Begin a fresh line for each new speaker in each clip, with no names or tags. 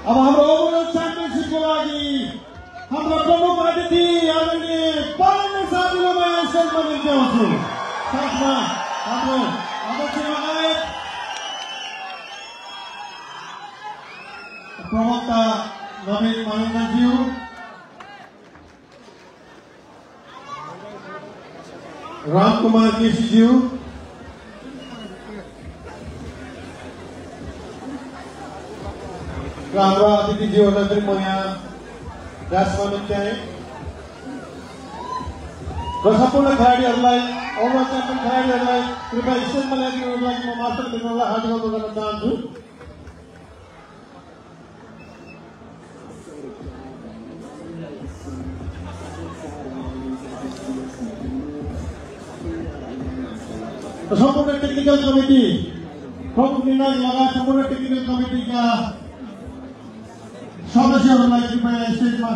अब हाम्रो ओभरअल च्याम्पियनशिपको लागि हाम्रो प्रमुख अतिथि आदरणीय पालन साथीलाई म स्टेजमा लिएर आउँछु। साथमा हाम्रो अध्यक्ष लगायत प्रवक्ता नवीन महेन्द्रज्यू, रामकुमार केसीज्यू, र हाम्रा अतिथिज्यूहरूलाई पनि म यहाँ राजमा निम्त्याएँ र सम्पूर्ण खेलाडीहरूलाई ओभरअल च्याम्पियन खेलाडीहरूलाई कृपया स्टेजमा ल्याइदिनुको लागि म मास्टर मित्रलाई हार्दिक अनुरोध गर्न चाहन्छु। सम्पूर्ण टेक्निकल कमिटी प्रमुख निर्णय लगायत सम्पूर्ण टेक्निकल कमिटीका सदस्यहरूलाई कृपया स्टेजमा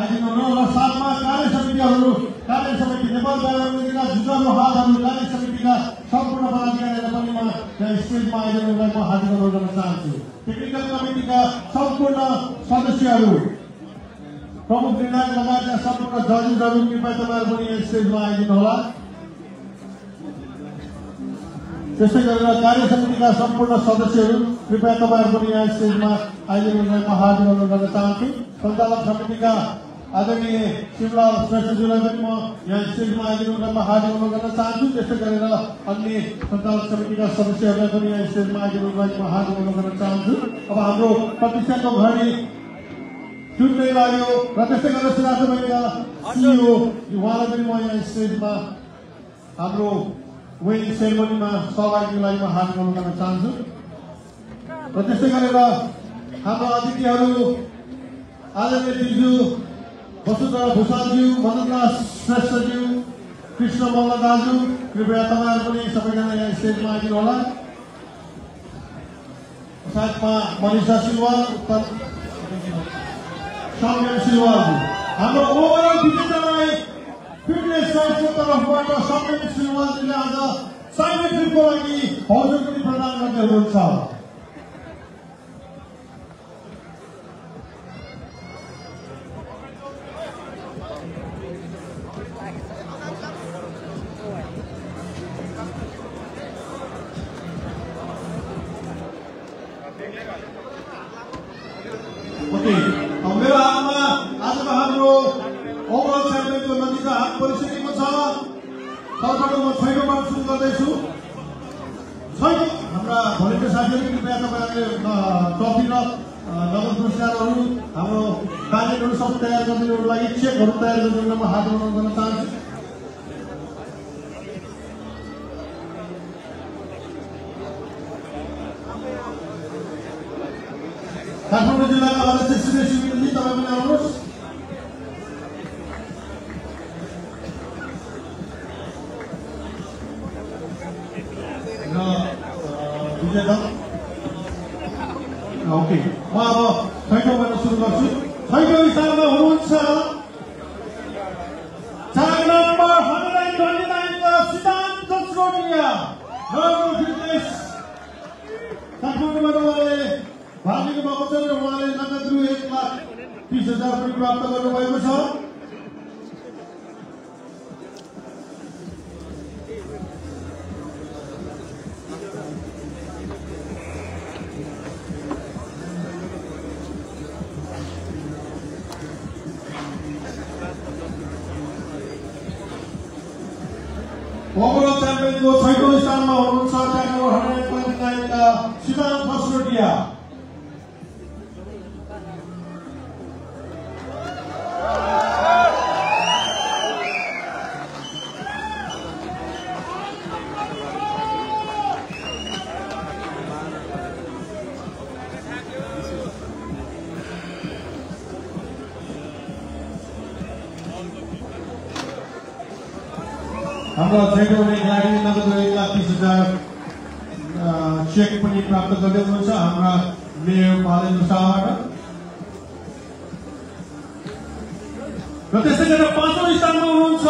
आइदिनु र साथमा कार्य समिति नेपाल व्यापार जुटाउनु हातहरू कार्य समितिका सम्पूर्ण पदाधिकारीहरूलाई पनि म यहाँ स्टेजमा आइदिनुलाई म हार्दिक अनुरोध गर्न चाहन्छु। टेक्निकल कमिटीका सम्पूर्ण सदस्यहरू प्रमुख निर्णय लगायतका सम्पूर्ण जजेसहरू कृपया तपाईँहरू पनि यहाँ स्टेजमा आइदिनु होला। त्यसै गरेर कार्य समितिका सम्पूर्ण सदस्यहरू कृपया तपाईँहरू पनि यहाँ स्टेजमा आइदिनुलाई म हार्दिक अनुरोध गर्न चाहन्छु। सञ्चालक समितिका आदरणीय शिवलाल श्रेष्ठज्यूलाई पनि म यहाँ स्टेजमा आइदिनुलाई म हार्दिक अनुरोध गर्न चाहन्छु। त्यसै गरेर अन्य सञ्चालक समितिका सदस्यहरूलाई पनि यहाँ स्टेजमा आइदिनुलाई म हार्दिक अनुरोध गर्न चाहन्छु। अब हाम्रो प्रतिष्ठाको घडी जुट्दै लाग्यो र त्यसै गरेर सिराजका सिइओ उहाँलाई पनि म यहाँ स्टेजमा हाम्रो वेडिङ सेरेमनीमा सहभागीको लागि म हार्दिक अनुरोध गर्न चाहन्छु। र त्यसै गरेर हाम्रो अतिथिहरू आदरणीय दिजु वसुधरा भूषालज्यू, मदनदास श्रेष्ठज्यू, कृष्ण मल्ल दाजु, कृपया तपाईँहरू पनि सबैजना यहाँ स्टेजमा आइदिनु होला। साथमा मनिषा सिलवाल, सौम्य सिलवालज्यू, हाम्रो ओभरअल विजेतालाई फिटनेस साइडको तर्फबाट सौम्य सिलवालजीले आज साइमेट्रिकको लागि भाउचर पनि प्रदान गर्दै हुनुहुन्छ। मेरो हातमा आजको हाम्रो ओभरअल च्याम्पियनको नजिक हात परिसकेको छ। तर्फबाट म छैटौँबाट सुरु गर्दैछु। हाम्रा भोलिका साथीहरू कृपया तपाईँहरूले ट्रफी र नगद पुरस्कारहरू हाम्रो प्याकेटहरू सबै तयार गरिदिनुको लागि चेकहरू तयार गरिदिनुलाई म हात अनुरोध गर्न चाहन्छु। काठमाडौँ जिल्लाका अध्यक्ष श्री शिविरजी तपाईँ पनि आउनुहोस्। ओके, म अब छैटौँबाट सुरु गर्छु। छैटौँ स्थानमा हुनुहुन्छ 4 नम्बर 129 का सिद्धान्त जसरोटिया, नर्मल फिटनेस काठमाडौँबाट उहाँले भाग लिनु भएको छ र उहाँले नगद रु 1,30,000 पनि प्राप्त गर्नुभएको छ। ओभरअल च्याम्पियनको छैटौँ स्थानमा हुनुहुन्छ 129 का सिद्धान्त जसरोटिया। हाम्रो छैटौँ खेलाडी नगद 1,30,000 चेक पनि प्राप्त गर्दै हुनुहुन्छ हाम्रा मेयर पालेन्द्र शाहबाट। र त्यसै गरेर 5औं स्थानमा हुनुहुन्छ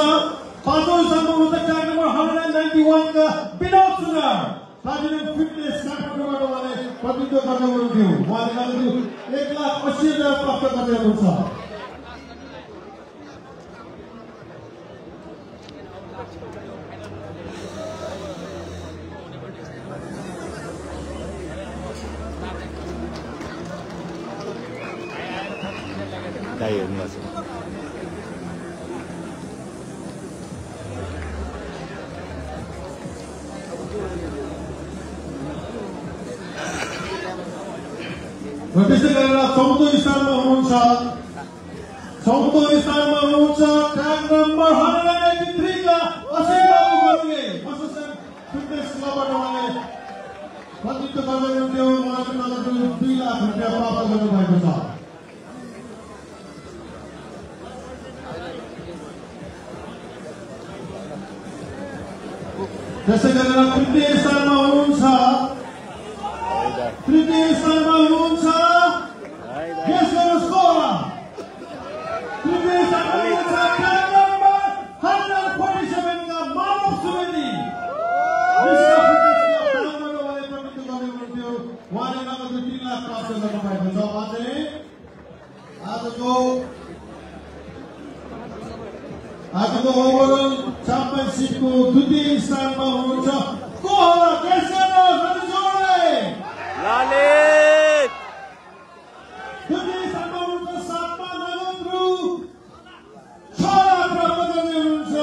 5 नम्बर 191 का विनोद सुनार, प्लाटिनम फिटनेस काठमाडौँबाट उहाँले प्रतिनिधित्व गर्ने हुनुहुन्थ्यो। उहाँले नगदु 1,80,000 प्राप्त गर्ने हुनुहुन्छ। र त्यसै गरेर चौथो स्थानमा हुनुहुन्छ ट्याग नम्बर 183 का असीम बाबु गर्गे एसोसिएसन फिटनेस क्लबबाट उहाँले प्रतिनिधित्व गर्दै हुनुहुन्थ्यो। उहाँले नगद 2 लाख रुपैयाँ प्राप्त गर्नुभएको छ। त्यसै गरेर तृतीय स्थानमा हुनुहुन्छ Yes, let us go. Today's tag number 147 का मानव सुवेदी। उहाँले नगद 3 लाख प्राप्त गर्नुभएको छ। उहाँले आजको ओभरअल च्याम्पियनशिपको द्वितीय स्थानमा हुनुहुन्छ कोहरा केशव रजोडे
लालित।
द्वितीय स्थानमा हुनुहुन्छ सातमा नगन्द्रु 6 लाख प्राप्त गर्ने हुनुहुन्छ।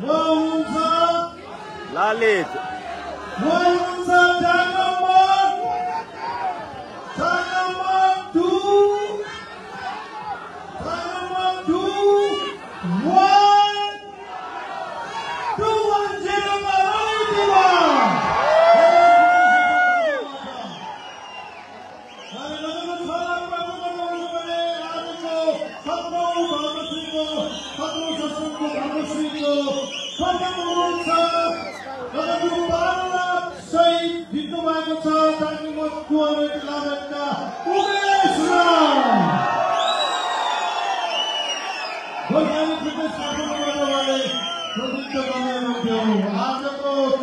उहाँ हुनुहुन्छ
लालित।
उहाँ हुनुहुन्छ tag number 2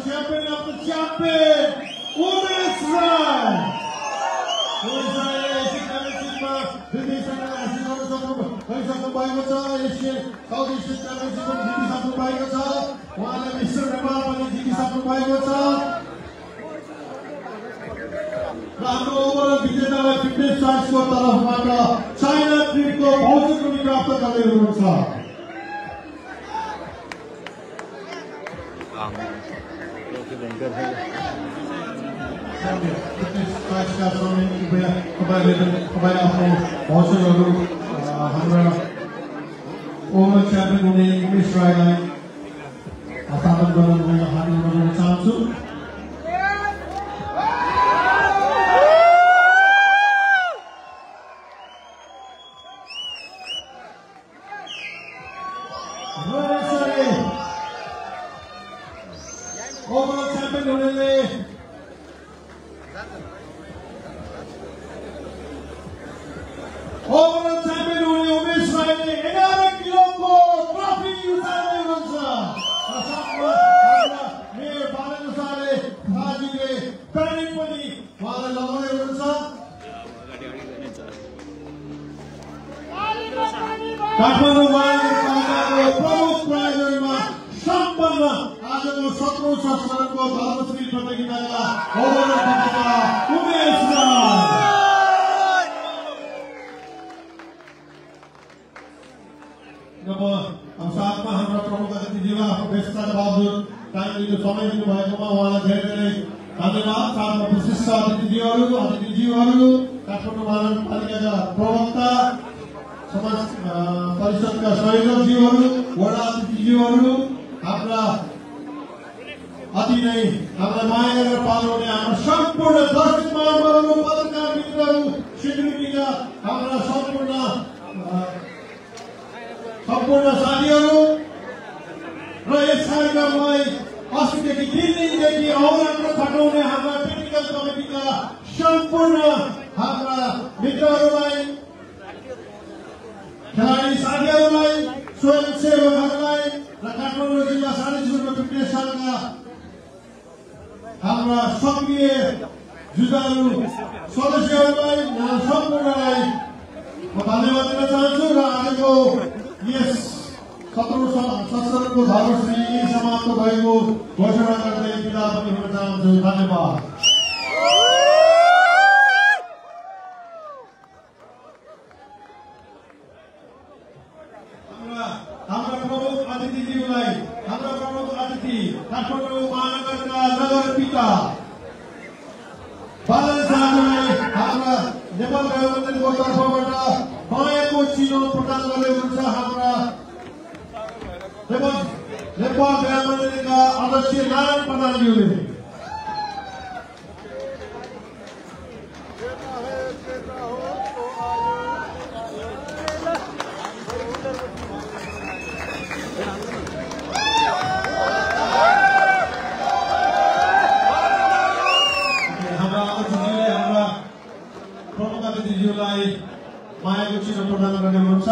Champion of the champion, Umesh Rai. Umesh Rai championshipमा जितिसक्नु भएको छ। एसियन साउथ एसियन च्याम्पियनशिपमा जितिसक्नु भएको छ। उहाँले मिस्टर नेपाल पनि जितिसक्नु भएको छ। र हाम्रो ओभरअल विजेतालाई फिटनेस चार्जको तर्फबाट चाइना ट्रिपको भौतिक पनि प्राप्त गर्दै हुनुहुन्छ। तपाईले आफ्नो भाउचरहरू हाम्रा ओभरअल च्याम्पियन हुने उमेश राईलाई हस्तान्तरण गर्न हार्दिक अनुरोध चाहन्छु। ओभरअल च्याम्पियन हुनेले उमेश राईले 11 किलोको ट्रफी उठाउने हुन्छ। मेरो बालनुसारले आजले प्यानिङ पनि उहाँलाई लगाउने हुन्छ। काठमाडौँमा प्रमुख प्रायोजनमा सम्पन्न आजको 17औं संस्करणको धर्मश्री प्रतियोगिताका ओभरअल विजेता उमेश राई। अब साथमा हाम्रा प्रमुख अतिथिज्यूलाई आफ्नो व्यस्तताका बावजुद टाइम दिनु समय दिनु भएकोमा उहाँलाई धेरै धेरै धन्यवाद। साथमा विशिष्ट अतिथिज्यूहरू काठमाडौँ महानगरपालिकाका प्रवक्ता, समाज परिषदका संयोजकज्यूहरू, वडा अतिथिज्यूहरू, हाम्रा अति नै हामीलाई माया गरेर पाल्नुहुने हाम्रा सम्पूर्ण दर्शक महानुभावहरू, पत्रकार मित्रहरू, सिक्युरिटीका हाम्रा सम्पूर्ण साथीहरू र यस कार्यक्रमलाई अस्तिदेखि 3 दिनदेखि अवधान खटाउने हाम्रा टेक्निकल कमिटीका सम्पूर्ण हाम्रा मित्रहरूलाई, खेलाडी साथीहरूलाई, स्वयंसेवकहरूलाई र काठमाडौँ जिल्ला 4.5 फिटनेस संघका हाम्रा सक्रिय जुझारु सदस्यहरूलाई सम्पूर्णलाई म धन्यवाद दिन चाहन्छु र आजको यस 17औं संस्करणको धर्मश्री समाप्त भएको घोषणा गर्दै बिदा पनि हुन चाहन्छु। धन्यवाद। हाम्रा प्रमुख अतिथिज्यूलाई, हाम्रा प्रमुख अतिथि काठमाडौँ महानगरका नगरपिता बालन शाहलाई हाम्रा नेपाल गृहमन्त्रीको तर्फबाट पाएको चिनो प्रदान गर्दै हुनुहुन्छ। हाम्रा नेपाल गृहमन्त्रीका अध्यक्ष नारायण प्रधानज्यूले प्रमुख अतिथिज्यूलाई मायाको चिनो प्रदान गर्ने हुनुहुन्छ।